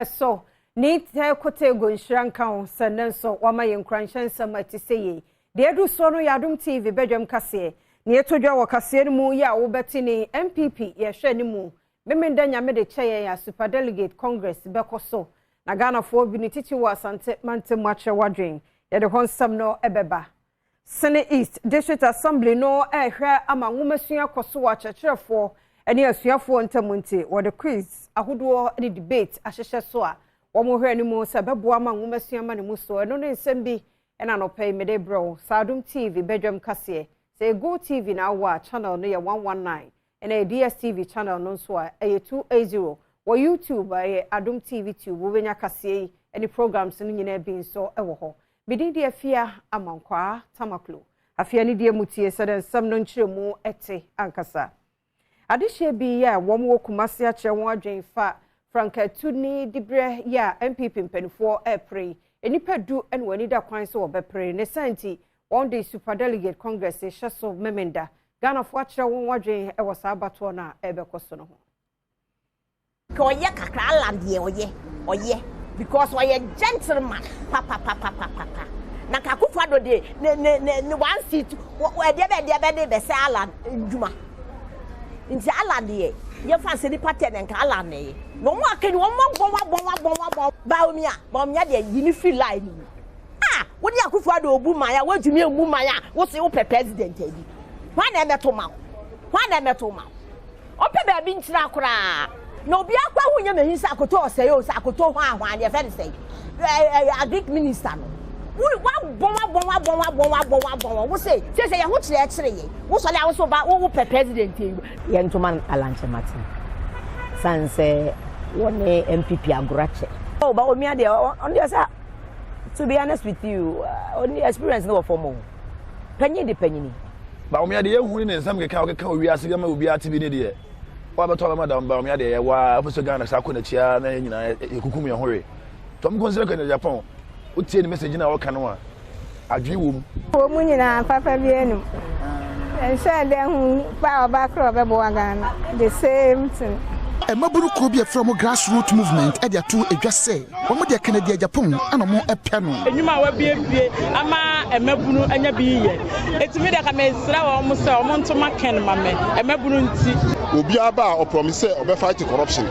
So ne tɛ kotego nhyira nka ho sɛ nnɛ nso wama yɛn nkuranhyɛ nsɛm a ɛte sɛ yei. Deɛ ɛdu soɔ no yɛ Adom TV badwam kaseɛ. Nea ɛtɔ dwa wɔ kaseɛ no mu yi a wobɛte ne NPP yɛhwɛ ne mu Memenda Nyame de kyɛ yɛn a Superdelegate Congress bɛkɔ so na Ghanafoɔ bi ne titi wɔ Asante mantam mu akyerɛ wadwen. Yɛde hɔ nsɛm no ɛbɛba. Sene East District Assembly no ɛrehwɛ ama nwomasua kɔ so wɔ akyerɛkyerɛfoɔ ne asuafoɔ ntam nti wɔde quiz ahodoɔ ne debate ahyehyɛ so a wɔn hwɛ anim sɛ ɛbɛboa ama nwomasua ma ne mu so. Ɛno ne nsɛm bi ɛna nɔpɛ yi mede brɛ wo. Saa Adom TV badwam kaseɛ sɛ Go TV na awɔ a, channel no yɛ 119, ɛna DSTV channel no nso a ɛyɛ 280. Wɔ YouTube ɛyɛ Adom TV Tube. Wobɛnya kaseɛ yi ɛne programs no nyinaa bi nso ɛwɔ hɔ. Medin de Afia Amankwaa Tamaklo. Afia ne deɛ mu tie sɛ dɛ nsɛm no nkyerɛmu ɛte ankasa. Adehyɛ bi yɛ a wɔn wɔ Kumase akyerɛ wɔn adwene fa frankatuni diberɛ yɛ a NPP mpanimfoɔ ɛrepere. Nnipa 10 ɛna wɔn ani da kwan sɛ wɔbɛpere ne san nti wɔn de Superdelegate Congress hyɛ so Memenda. Ghanafoɔ akyerɛ wɔn adwene ɛwɔ saa abatoɔ no a ɛrebɛkɔ so no ho. Ka ɔyɛ kakra, Alan deɛ ɔyɛ because ɔyɛ gentleman papapapapapa. Na nka Akufo Addo de ne one seat ɛdeɛ bɛ de bɛsɛ Alan ndwuma. Nti Alan deɛ, yɛfa sɛ nipa 10, nka Alan na ɛyɛ na wɔn aka ni wɔn abɔn abɔn abɔn abɔn. Bawumia, Bawumia deɛ, yi ne firi line mu ah. Wode Akufo Addo obu man a wɔntumi emu man a wosi wopɛ president adi, hwan na ɛmɛto ma wo? Hwan na ɛmɛto ma wo? Ɔpɛ baabi nkyerɛ koraa na obi akɔ ahu nyɛ mehi sɛ akoto ɔsɛe o, sɛ akoto hɔ ahwan deɛ fɛ ne sɛ ɛɛ agric minister no wabɔn wabɔn wabɔn wabɔn wabɔn wabɔn. Wo sɛ yɛn ho kyerɛ kyerɛ yɛ wosɔre a woso ba wo pɛ president yi. Yɛn ntoma Alan Kyerematen san sɛ wɔne NPP agorɔ akyɛ. Oh, but Bawumia deɛ, ɔno deɛ sɛ, to be honest with you, ɔne experience no wɔ fam o. Panyin de panyini. Bawumia deɛ, yɛhu ne nsɛm keka a ɔkeka wɔ wiase gama obiara te bi ne deɛ wabɛtɔ abɛma dam. Bawumia deɛ, yɛwɔ a wopɛ sɛ Ghana saa kɔ n'akyi a na yɛn nyinaa yɛkukum yɛn ho we tɔm kɔnsɛrɛ kɔ Japan. Wotie ne message na ɔka no a, adwene wɔ mu. Wɔ mu nyinaa papa bi anim nhyɛ dɛ hu ba ɔba koro ɔbɛboa Ghana, the same thing. Mmabunu kuo bi a ɛfrɛ mo Grassroot Movement de ato edwa sɛ wɔn deɛ, Kennedy Agyapong ɛna wɔn ɛpɛ no. Enyuma a wabiebie ama mmabunu anya bi yɛ etumi de ka mesrɛ wɔn sɛ wɔn ntoma kɛn ma me mmabunu nti. Obiara ba a ɔpromise sɛ ɔbɛfight corruption.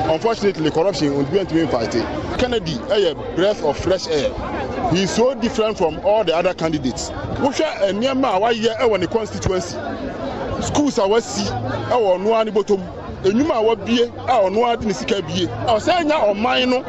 Unfortunately, corruption ontumi ntumi nfight. Kennedy ɛyɛ breath of fresh air. He is so different from all the other candidates. Wohwɛ nneɛma a wayɛ ɛwɔ ne constituency, schools a wasi ɛwɔ ɔno ara ne bɔtɔm, enyuma a wabie a ɔno ara de ne sika bie a ɔsɛ nya ɔman no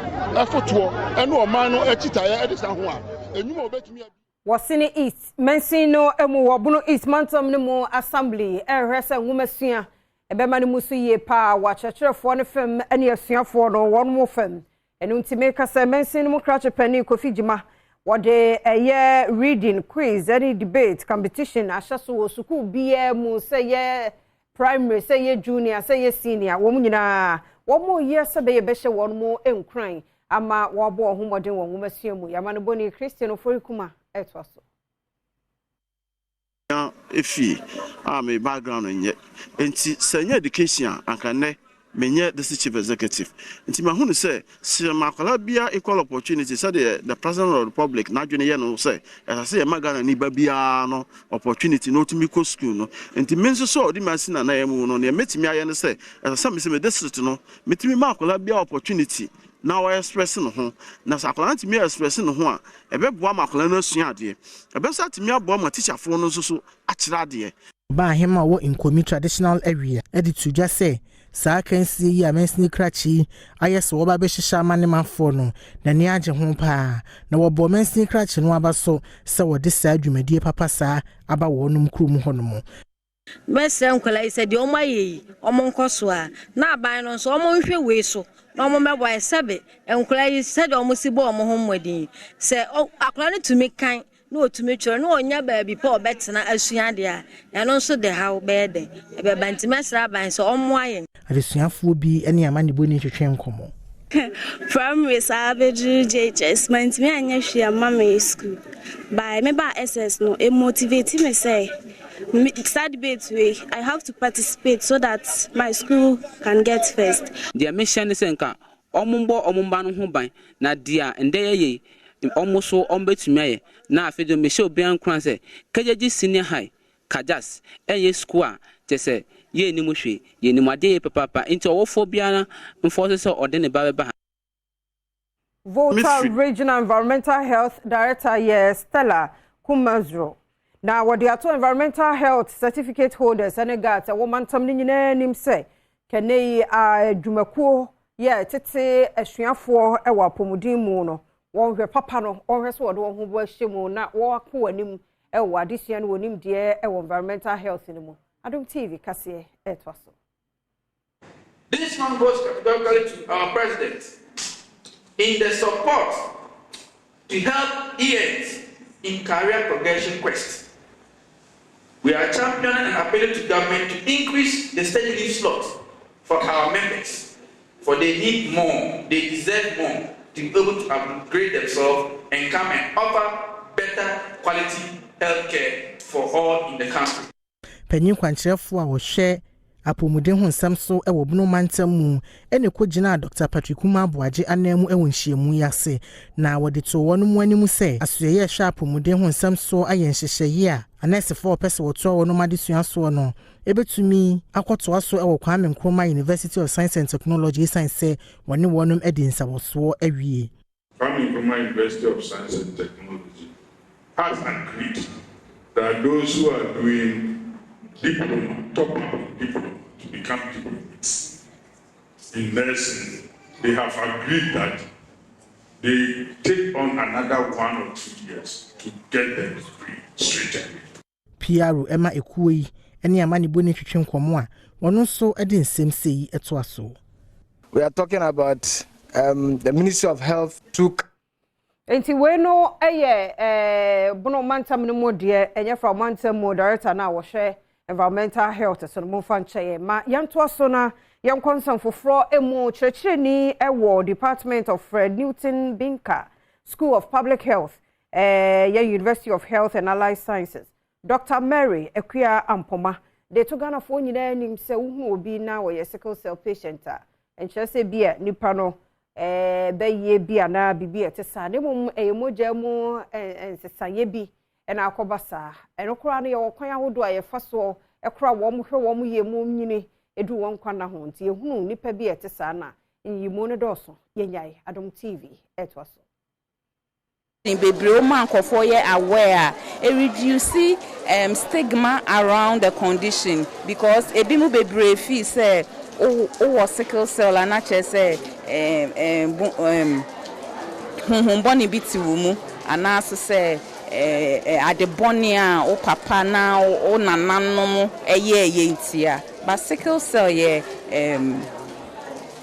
ɛfotoɔ ɛne ɔman no akyitaeɛ ɛde sa ho a enyuma a obetumi. Wɔsene East mansin no mu wɔ Bono East mantam no mu assembly ɛrehwɛ sɛ nwomasua ɛbɛma no mu so yie paa wɔ akyerɛkyerɛfoɔ no fam ne asuafoɔ no wɔn mo fam. Ɛno nti meka sɛ mansin no mu krakye panin Kofi Gyima wɔde ɛyɛ reading quiz ne debate competition ahyɛ so wɔ sukuu biara mu, sɛ yɛ primary, sɛ yɛ junior, sɛ yɛ senior, wɔn nyinaa wɔn yɛ sɛ bɛyɛ bɛhyɛ wɔn mu nkuran ama wɔabɔ wɔn ho mmɔden wɔ nwomasua mu. Yamma no bɔne Christian Ofori Kuma ɛtoa so. Efie a me background nyɛ nti sɛ nyɛ education a, anka nnɛ menyɛ district chief executive. Nti mahunu sɛ ma akwadaa biara equal opportunity, sɛdeɛ the President of the Republic n'adwene yɛ no sɛ ɛsɛ sɛ yɛma Ghana niba biara no opportunity na ɔtumi kɔ school no. Nti me nso sɛ ɔde me asi nanan mu no, nea mɛtumi ayɛ no sɛ ɛsɛ sɛ mesɛ me district no metumi ma akwadaa biara opportunity na ɔyɛ express ne ho. Na sɛ akwadaa no tumi express ne ho a, ɛbɛboa ma akwadaa no asua adeɛ, ɛbɛsa atumi aboa ma tikyafoɔ no nso so akyerɛ adeɛ. Ɔbaa ahema a ɔwɔ Nkomi Traditional Area de to dwa sɛ saa akansie yi a mansini krakye yi ayɛ sɛ wɔba bɛhyehyɛ ama ne manfoɔ no, n'ani agye ho paa, na wɔbɔ mansini krakye no aba so sɛ wɔde saa dwumadie papa saa aba wɔnom kurom hɔnom. Mɛsrɛ nkwadaa yi sɛ deɛ ɔmo ayɛ yi, ɔmo nkɔ so a na aban no nso ɔmo nhwɛ wei so na ɔmo mɛboa yɛ. Sɛbe nkwadaa yi, sɛdeɛ ɔmo si bɔ ɔmo ho mmɔden sɛ akwadaa no tumi kan na otumi twerɛ na ɔnya baabi pɛ ɔbɛtena asua adeɛ a, ɛno nso de haw bɛyɛ dɛn ɛbɛba. Nti mɛsrɛ aban sɛ ɔmmoa yɛn. Adesuafoɔ bi ne amanebɔni twetwe nkɔmmɔ. Primary saa bɛduru JHS, mantumi anyɛ hwee amma me school. By meba SS no, ɛmotivate me sɛ saa debate wei, I have to participate so that my school can get first. Deɛ mehyɛ ne sɛ nka Wɔmmɔ wɔn mma no ho ban, na deɛ ndɛ yɛyɛ yi, wɔn nso wɔbɛtumi ayɛ. Na afei deɛ mehyɛ obiara nkuran sɛ, Kegyegye Senior High, Kajas, ɛnyɛ sukuu a kyerɛ sɛ yɛnnim hwee, yɛnim adeɛ yie papaapa, nti ɔwofoɔ biara mfɔɔse sɛ ɔde ne ba bɛba ha. Volta Regional Environmental Health Director yɛ Stella Kumazro. Na wɔde ato Environmental Health Certificate holders ne guards ɛwɔ mantam no nyinaa anim sɛ kɛnɛ yi adwumakuo yɛ tete asuafoɔ wɔ apɔmuden mu no wɔnhwɛ papa no wɔnhwɛ sɛ wɔde wɔn ho bɔ ahyɛ mu na wɔakɔ wɔn anim wɔ adesua no wɔn nimdeɛ wɔ environmental health no mu. Adom TV kaseɛ ɛretoa so. This one goes categorically to our president in the support to help ENs in career progression quest. We are championing and appealing to government to increase the study leave slots for our members, for they need more, they deserve more to be able to upgrade themselves and come and offer better quality health care for all in the country. Panyin kwankyerɛfo a ɔhwɛ apɔwmuden ho nsɛm so wɔ Bono Mantam mu na ɛkɔgyinaa Dɔkta Patrick Kumah Aboagye ananmu wɔ nhyiamu yi ase, na wɔde too wɔnom anim sɛ asoɛeɛ a ɛhwɛ apɔwmuden ho nsɛm soɔ ayɛ nhyehyɛeɛ a anɛɛsefoɔ a wɔpɛ sɛ wɔtoa wɔnom adesua soɔ no bɛtumi akɔtoa so wɔ Kwame Nkrumah University of Science and Technology ɛsiane sɛ wɔne wɔnom adi nsawɔsoɔ awie. Kwame Nkrumah University of Science and Technology has agreed that those who are doing diploma, top up diploma to become diplomates in nursing, they have agreed that they take on another one or two years to get the degree straight away. PRO ma ekuo yi ne amanebɔni twetwe nkɔmmɔ a, wɔn nso de nsɛm sei toa so. We are talking about um, the Ministry of Health took. Nti wei no yɛ eh, Bono mantam no mu deɛ ɛnyɛ fra mantam mu director no a wɔhwɛ environmental health so no momfa nkyɛ yɛn ma yɛntoa so na yɛnkɔ nsɛm foforɔ mu kyerɛkyerɛni wɔ Department of Fred Newton Binka School of Public Health eh, yɛ University of Health and Allied Sciences Dr. Mary Akua Ampoma de to Ghanafoɔ nyinaa anim sɛ wohu obi na wɔyɛ sickle cell patient a Ɛnkyerɛ sɛ ebia nipa no bɛyɛ bi anaa biribi a ɛte saa, na mmom ɛyɛ mogya mu nsesaeɛ bi na akɔba saa. Ɛno koraa no, yɛwɔ kwan ahodoɔ a yɛfa soɔ kora wɔn, hwɛ wɔn yie mu nyini ɛduru wɔn nkwa nna ho. Nti yɛhunu nipa bi a ɛte saa no a, nyiyimu no dɔɔso. Yɛnyae. Adom TV ɛtoa so. Bebree wɔ a nkurɔfoɔ yɛ aware a, ɛreduce um stigma around the condition because ebinom bebree feel sɛ wo wowɔ sickle cell a na kyerɛ sɛ um um um honhom bɔne bi te wo mu anaaso sɛ eh ade bɔne a wo papa na wo nananom yɛɛyɛ ntia but sickle cell yɛ um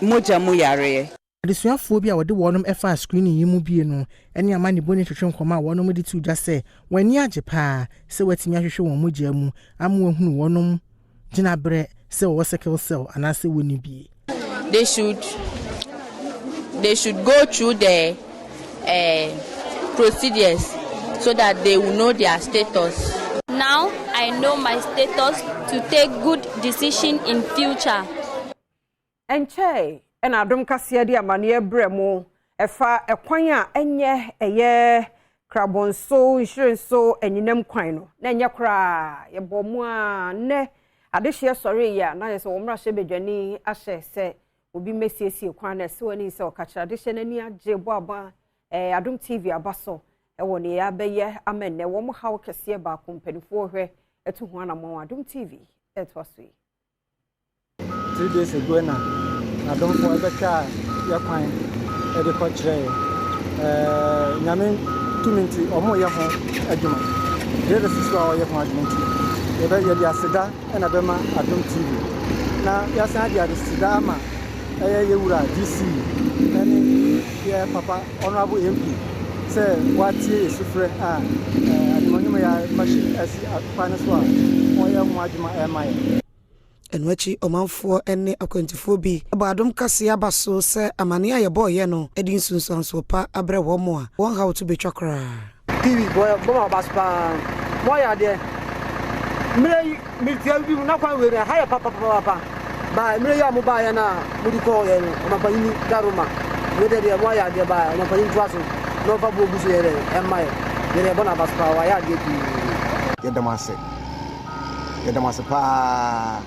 mogya mu yareɛ. Adesuafoɔ bi a wɔde wɔnom faa screening yi mu bie no ne amanebɔni twetwe nkɔmmɔ a wɔnom de too dwa sɛ wɔn ani agye paa sɛ wɔatumi ahwehwɛ wɔn mogyaa mu ama wɔahunu wɔnom gyinaberɛ sɛ wɔwɔ sickle cell anaasɛ wɔnni bie. They should they should go through the eh, procedures so that they will know their status. Now I know my status to take good decision in future. Ɛnkyɛe na Adom Kaseɛ de amaneɛ brɛ mo ɛfa ɛkwan a ɛnyɛ ɛyɛ Krabonso, Nhyirenso, Anyinam kwan no. Na ɛnyɛ koraa, yɛbɔɔ mo ara. Nnɛ adehyeɛ sɔreeɛ a na ayɛ sɛ wɔn mmarahyɛbadwani ahyɛ sɛ obi mmɛsiesie kwan no. Ɛsɛ w'ani sɛ ɔka kyerɛ adehyeɛ no ani agye bɔ aba ɛɛ Adom TV aba so ɛwɔ nea yɛabɛyɛ ama nnɛ. Wɔn haw kɛseɛ baako mpanimfoɔ hwɛ atu ho anammɔn. Adom TV ɛtoa so yi. Three days ago na adomfoɔ bɛtwaa yɛ kwan de kɔ kyerɛɛ yɛ. Ɛɛ Nyame tumi nti ɔmo yɛ ho adwuma. Drivers nso a ɔyɛ ho adwuma nti yɛbɛ yɛde aseda na bɛma Adom TV. Na yɛasan de aseda ama ɛyɛ yɛ wura DC ɛne yɛ papa Honourable MP sɛ watie yɛ sufrɛ a ɛɛ animonyom yɛ machine asi kwan no so a ɔyɛ ho adwuma ɛma yɛ. Ɛno akyi ɔmanfoɔ ne akwantufoɔ bi bɔ adom kaseɛ aba so sɛ amaneɛ a yɛbɔeɛ no de nsunsuansoɔ pa abrɛ wɔn a wɔn haw to bɛtwa koraa. TV bɔ bɔ ma ɔba so paa mo ayɛ adeɛ mmerɛ yi metia bi mu na kwan wei no ɛha yɛ papapapapa. Ba mmerɛ yi a mo baeɛ no a mode kɔɔ yɛ no ɔmampanyini Daroma wei deɛ deɛ moayɛ adeɛ ba ɔmampanyin ntoa so na ɔmfa boɔ gu so yɛ dɛ ɛmma yɛ yɛ deɛ yɛbɔ no aba so paa wayɛ adeɛ pii. Yɛda mo ase. Yɛda mo ase paa.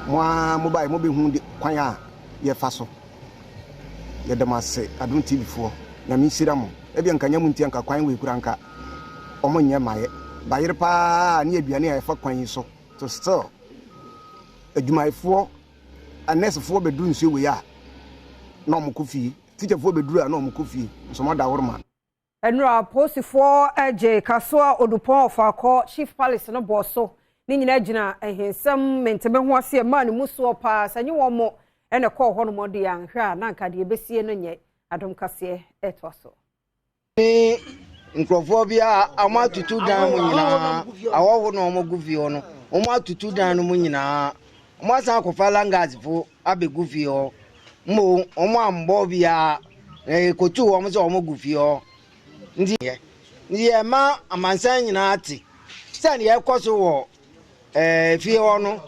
Mo ara mobaeɛ mobɛhu de kwan a yɛfa so. Yɛda mo ase Adom TV foɔ. Nyame nhyira mo. Ebia nka nyɛ mo nti anka kwan wei koraa anka wɔn nyɛ mmaeɛ. Bayere paa ne aduane a ɛfa kwan yi so to still adwumayɛfoɔ anɛsefoɔ bɛduru nsuo wei a na wɔn kɔ fie, tikyafoɔ bɛduru a na wɔn kɔ fie, nso mo adaworoma. Nnora apolisifoɔ gyee Kasoa Odupɔn Ɔfaakɔ Chief Palace no bɔɔ so. Ne nyinaa gyina ahensɛm mente-me-ho-ase a ɛmaa ne mu soɔ paa. Sɛ nye wɔn mo na ɛkɔɔ hɔnom deɛ anhwɛ a na anka deɛ ɛbɛsie no nyɛ. Adom Kaseɛ ɛtoa so. Ne nkurɔfoɔ bi a wɔatutu dan mu nyinaa, ahɔho na wɔgu fie hɔ no, wɔatutu dan no mu nyinaa. Wɔasan akɔfa langasfo abɛgu fie hɔ. Mmom wɔammɔ obiara, na yɛkɔtuu wɔn sɛ wɔgu fie hɔ. Nti yɛma amansan nyinaa te sɛ deɛ ɛrekɔ so wɔ efie hɔ no,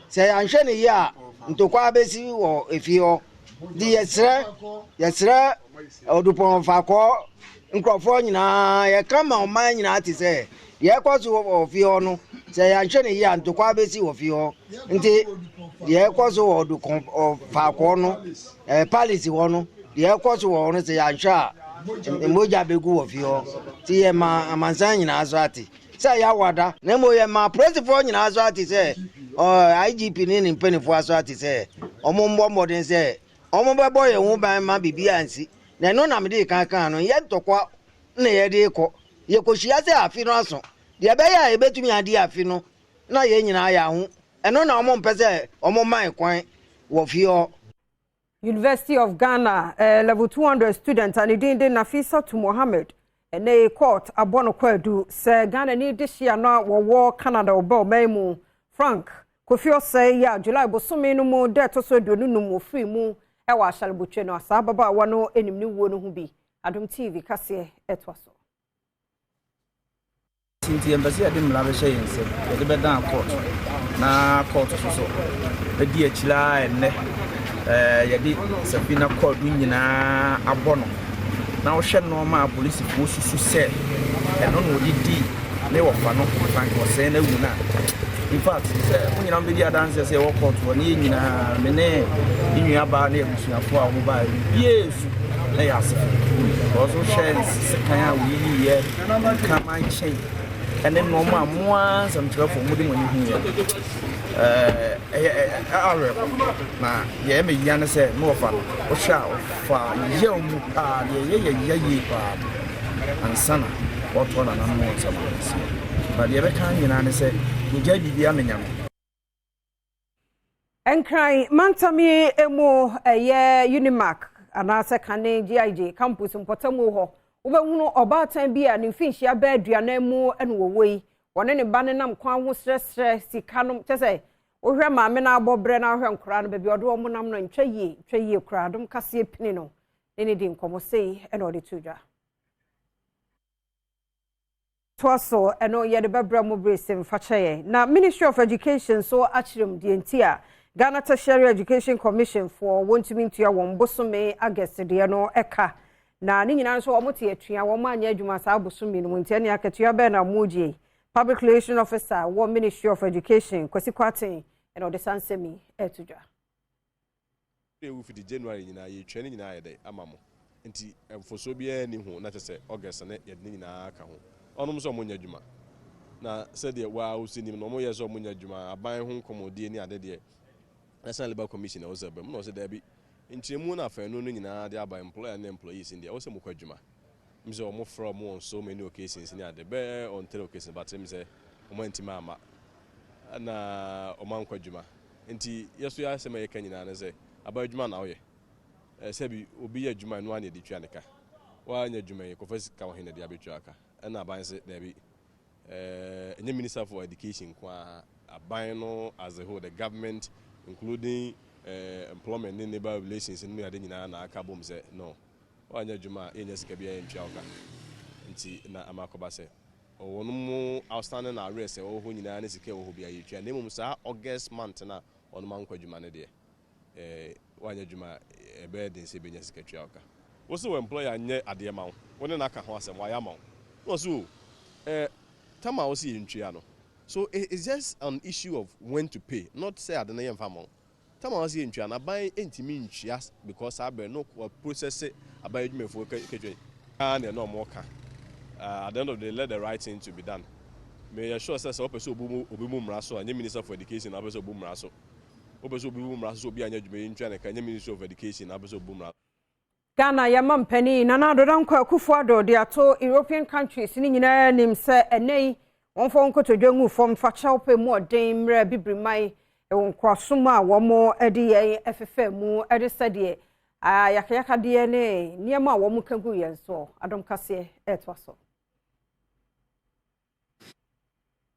sɛ yɛanhwɛ no yie a, ntokwa bɛsi wɔ efie hɔ. Nti yɛsrɛ, yɛsrɛ Odupɔn Fakɔɔ nkurɔfoɔ nyinaa, yɛka ma ɔman nyinaa te sɛ deɛ ɛkɔ so wɔ fie hɔ no, sɛ yɛanhwɛ no yie a, ntokwa bɛsi wɔ fie hɔ. Nti deɛ ɛkɔ so wɔ Odupɔn Fakɔɔ no, eh, palace hɔ no, deɛ ɛkɔ so wɔ hɔ no, sɛ yɛanhwɛ a, mogya bɛgu wɔ fie hɔ. Nti yɛma amansan nyinaa so ate. sɛ ɛyɛ awada, na mmom yɛma apolisifoɔ nyinaa aso ate sɛ IGP ne ne mpanimfoɔ aso ate sɛ wɔmmɔ mmɔden sɛ wɔbɛbɔ yɛn ho ban ma biribi ansi. Na ɛno na mede kan kaa no, yɛ ntɔkwa na yɛde rekɔ. Yɛkɔhyia sɛ afe no aso. Deɛ ɛbɛyɛ a yɛbɛtumi adi afe no na yɛn nyinaa yɛaho. Ɛno na wɔmpɛ sɛ wɔma kwan wɔ fie hɔ. University of Ghana eh, level 200 student a ne din de Nafisatu Mohammed ɛnɛ yi court abɔ no kwaadu sɛ Ghana ni dehye no a wɔwɔ Canada ɔba ɔman mu Frank Kofi Osei yɛ a July bosome no mu da ɛtɔ so 25 wɔfiri mu ɛwɔ Ahyalebotwe no asaa ababaawa no anim ne wuo no ho bi. Adom TV kaseɛ ɛtoa so. Nti yɛmpɛ sɛ yɛde mmara bɛhyɛ yɛn nsam, yɛde bɛdan kɔɔto na kɔɔto so so bɛdi akyire ara ɛnnɛ yɛde Safina kɔɔdo nyinaa abɔ no na wohwɛ nnoɔma a apolisifoɔ susu sɛ ɛno na ɔde di ne wɔfa no Frank Osei no awu no a in fact sɛ mo nyinaa mobɛdi adanseɛ sɛ yɛwɔ kɔɔto hɔ ne yɛn nyinaa me ne me nuabaa ne abusuafoɔ a wɔbaeɛ biaa su na yɛ asefo because wohwɛ sekan a wɔyiyiiɛ nkraman kyɛn ɛne nnoɔma a mo ara nsɛmtwerɛfoɔ mode mo ani huiɛ ɛyɛ awerɛho na deɛ ɛyɛ me ya ne sɛ me wɔfa no wohwɛ a ɔfa yaw mu paa deɛ ɛyɛ yɛ ya yie paa ansa na wɔtoa nananom wɔ nsɛm aseɛ na deɛ ɛbɛka nyinaa ne sɛ megyae biribiara me nyame. Nkran mantam yi mu ɛyɛ Unimac anaasɛ kane GIJ campus mpɔtamu hɔ, wobɛhunu ɔbaatan bi a ne mfinhyia bɛɛ 40 mu na wɔwɔ yi. Wɔne ne ba no nam kwan ho srɛsrɛ sika nom, kyɛ sɛ wohwɛ maame no abɔ berɛ na wohwɛ nkoraa no baabi ɔde wɔn nam no ntwa yie, ntwa yie koraa. Adom kaseɛ pini no ne ne di nkɔmmɔ sei na ɔde to dwa. Toa so, ɛno yɛde bɛbrɛ mo bere sɛ mfakyɛ yɛn. Na Ministry of Education nso akyerɛ mu deɛ nti a Ghana Tertiary Education Commission foɔ wɔntumi ntua wɔn bosome August deɛ no ka. Na ne nyinaa nso wɔn te atua, wɔn anyɛ adwuma saa bosome no mu nti ɛne akatua bɛn na wɔregye yi. Public Relation Officer wɔ Ministry of Education, Kwasi Kwarteng, ɛna ɔde saa nsɛm yi ɛreto dwa. Ewu fiti January nyinaa yɛtwa ne nyinaa ayɛ dɛn ama mo nti mfosoɔ biara nni ho na kyerɛ sɛ August ne yɛde ne nyinaa aka ho. Ɔnom sɛ ɔmo nyɛ adwuma na sɛdeɛ waa wosi nim no ɔmo yɛ sɛ ɔmo nyɛ adwuma aban ho nkɔmɔdie ne ade deɛ National Labour Commission ɛwɔ sɛ ɛba mu na ɔsɛ daabi nkyerɛmu no afanu no nyinaa de aba employer ne employees no deɛ ɛwɔ sɛ mokɔ adwuma m sɛ ɔmo frɛ ɔmo on so many occasions ne ade bɛɛ on three occasions but m sɛ ɔmo antimi amma na ɔmo ankɔ adwuma. Nti yɛ so yɛ asɛm a yɛka nyinaa ne sɛ, aban adwuma na woyɛ. Sɛbi obi yɛ adwuma a ɛno ara na yɛde tua ne ka. Woanyɛ adwuma yi, kɔfa sika wɔ he na ɛde abɛtua wo ka? Ɛna aban se, daabi, ɛnyɛ Minister for Education nko ara, aban no as a whole, the government including employment ne labour relations no ne ade nyinaa na aka abom sɛ no, woanyɛ adwuma a yɛnnya sika biara ntua wo ka. Nti na ama akɔba sɛ. Wɔn mo outstanding arrears a ɛwɔ hɔ nyinaa ne sika a ɛwɔ hɔ biara yɛtua na mmom saa August month no a wɔn ankɔ adwuma no deɛ. Woanyɛ adwuma a, ɛbɛyɛ den sɛ yɛbɛnya sika tua wo ka. Wo se wo employer nyɛ adeɛ ma wo, wo ne no aka ho asɛm, wayɛ ama wo. Na ɔse o, eh, tam a wo se yɛntua no, so it's just an issue of when to pay, not sɛ ade no yɛmfa mma wo. Tam a wo se yɛntua no, aban ntumi ntua because saa berɛ no wɔ process aban adwumayɛfoɔ katua ara na ɛna wɔka. At the end of the day, let the right thing to be done. Meyɛ sure sɛ sɛ wopɛ sɛ obi bu mmara so a, ɛnyɛ Minister for Education na wopɛ sɛ obu mmara so. Wopɛ sɛ obi bu mmara so sɛ obi anyɛ adwuma yi ntua ne ka, ɛnyɛ Ministry of Education na wopɛ sɛ obu mmara. Ghana yɛn mampanin Nana Addo Dankwa Akufo-Addo de ato European countries no nyinaa anim sɛ ɛnnɛ yi wɔmfa wɔn nkotodwe ngu fam mfa kyɛwpɛ mu ɔden mmerɛ Abibiriman wɔ nkoasom a wɔde yɛn fefaa mu de sɛdeɛ ayakayakadeɛ ne nneɛma a wɔka gu yɛn soɔ. Adom Kaseɛ ɛretoa so.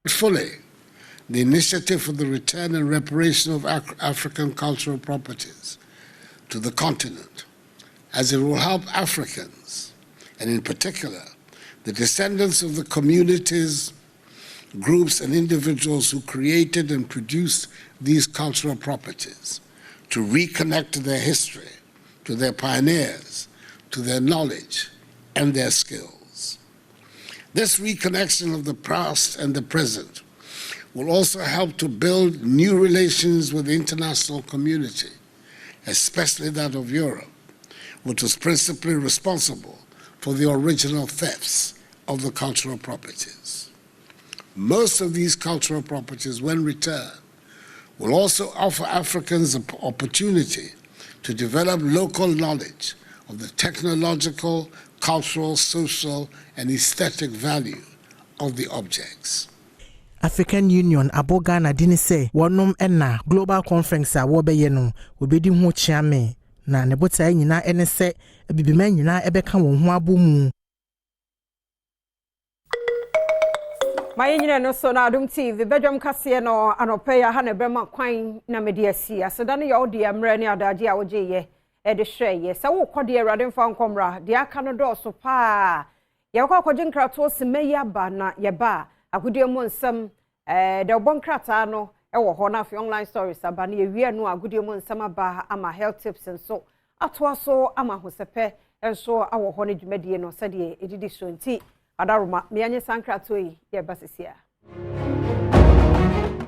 Fully, the initiative for the return and reparation of African cultural properties to the continent, as it will help Africans, and in particular, the descendants of the communities, groups, and individuals who created and produced these cultural properties to reconnect to their history, to their pioneers, to their knowledge, and their skills. This reconnection of the past and the present will also help to build new relations with the international community, especially that of Europe, which was principally responsible for the original thefts of the cultural properties. Most of these cultural properties, when returned, will also offer Africans the opportunity to develop local knowledge of the technological, cultural, social, and aesthetic value of the objects. African Union abɔ Ghana dini sɛ wɔnom na Global Conference a wɔrebɛyɛ no wɔbɛdi ho kyeame na ne botaeɛ nyinaa ne sɛ Abibiman nyinaa bɛka wɔn ho abɔ mu. Ma yɛnyina no so na Adom TV badwam kaseɛ no anɔpa yi aha na ɛbɛma kwan na mede asi. Aseda no yɛ wo deɛ mmerɛ ne adagye a wogyeeɛ de hwɛeɛ. Sɛ wokɔ deɛ Awurade mfa nkɔ mmra, deɛ aka no dɔɔso paa. Yɛkɔ akɔgye nkratoɔ sima yi aba na yɛba a agodie mu nsɛm ɛɛ deɛ ɔbɔ nkrataa no wɔ hɔ na afei online stories aba na yɛwie no agodie mu nsɛm aba ama health tips nso atoa so ama ahosɛpɛ nso awɔ hɔ ne dwumadie no sɛdeɛ ɛdidi so nti Adaroma, mmea nye saa nkratoɔ yi yɛreba sisi a.